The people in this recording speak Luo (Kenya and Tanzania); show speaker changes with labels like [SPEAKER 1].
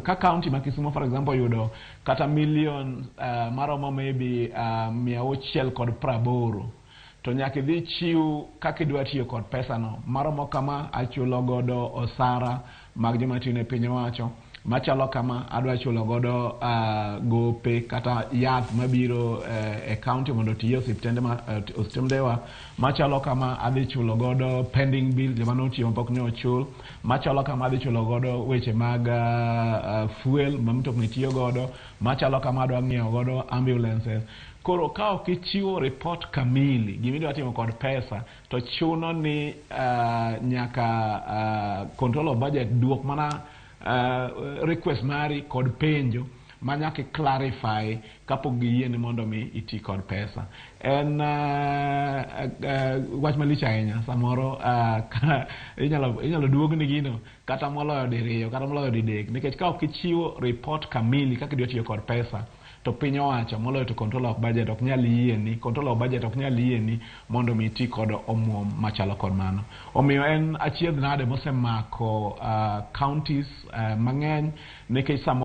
[SPEAKER 1] Ka county ma Kisumo, for example, oyudo kata million maromo maybe 680, to nyaka idhi chiw kaka idwa tiyo kod pesano. Maromo kama achulo godo osara mag joma tiyo ne piny owacho, machalo kama adwa chulo godo gope kata yath mabiro e county mondo oti e osiptende ma, osiptendewa, machalo kama adhi chulo godo pending bill joma notiyo mapok ne ochul, machalo kama adhi chulo godo weche mag fuel ma mtokni tiyo godo, machalo kama adwa ng'iewo godo ambulances. Koro ka ok ichiwo report kamili gimidwa timo kod pesa, to chuno ni nyaka control of budget duok mana request mari kod penjo ma nyaka i clarify kapok giyieni mondo mi iti kod pesa. En wach malich ahinya. Samoro inyalo duogni gino kata moloyo diriyo kata moloyo didek, nikech ka ok ichiwo report kamili kaka idwa tiyo kod pesa, to piny owacho, moloyo to control of budget ok nyal yieni, control of budget ok nyal yieni mondo mi iti kod omuom machalo kod mano. Omiyo en achiedh nade mosemako counties mang'eny, nikech samoro